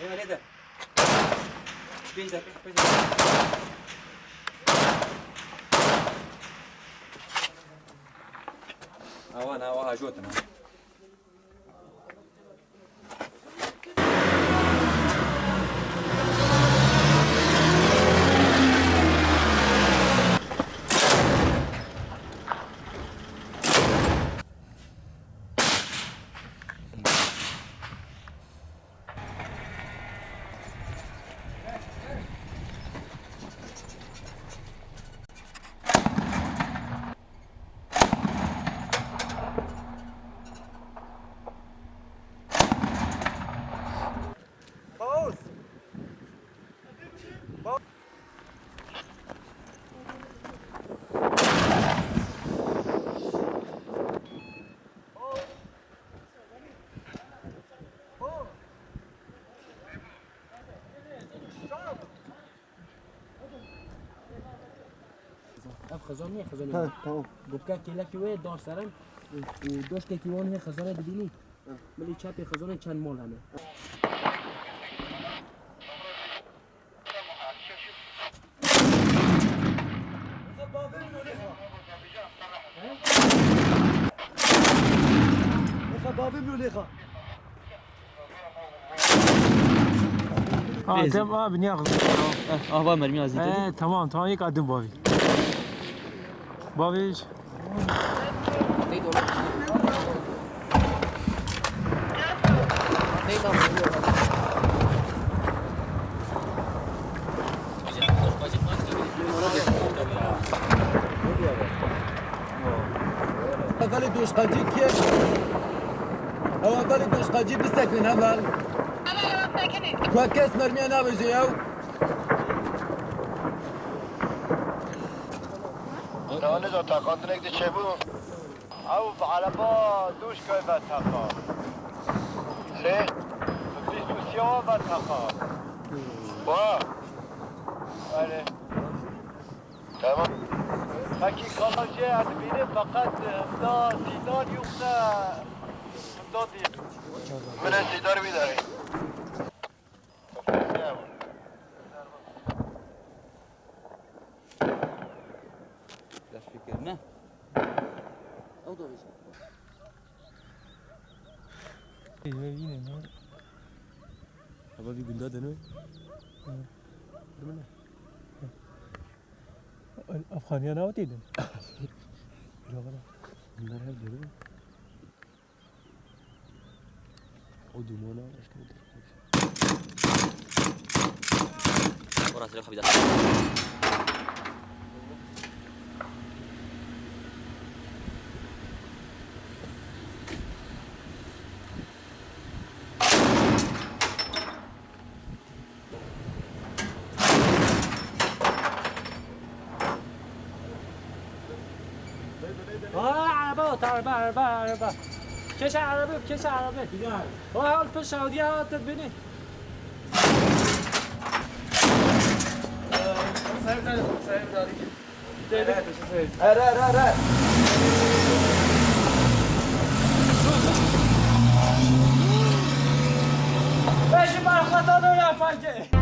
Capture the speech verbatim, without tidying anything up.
Nerede? Pêş de, pêş de. Awa, awa, ajotin, ha. Paus! Ev xizan niye, xizanê Ha, me? Tamam. Gopka kêlekî wê dar serin û doşkekî wan hê xizanê dibînî. Milî çepê xizanê çend mal hene. Ha, Neyse. Tamam abi, niye kızdın? Eh, ah, var mermi azî dedi. Ee, tamam, tamam, ilk adım bavi. Bavi. Evelê doşkacî kê? Ew evelê doşkacî bisekrin heval. Ku kes mermiya navêje ew. Nane da taqandinek de çebû. Ew bi ereba doşkayê ve teqa. Lê bi bîst û sê ve teqa. Wa. Erê. Tamam. Peki kalan şey ez bînim fakat, e, da sîdar yoksa da değil. Min ez sîdar wî darî. Dest pê kir, ne? Ew da vêjin. Ê, me vîne, ne? Heba vî gunda de ne? Hı. Dur ne? Afxaniya ne têdin? Bira bira. Bunlar her biri. O dumana işte. Orası yok bir daha. Aa, araba ot, araba, araba, araba. Keşe araba, keşe araba. Vay, al peşe, o diye at et beni. Her, her, her, her. Beşi barkata da yapar ki.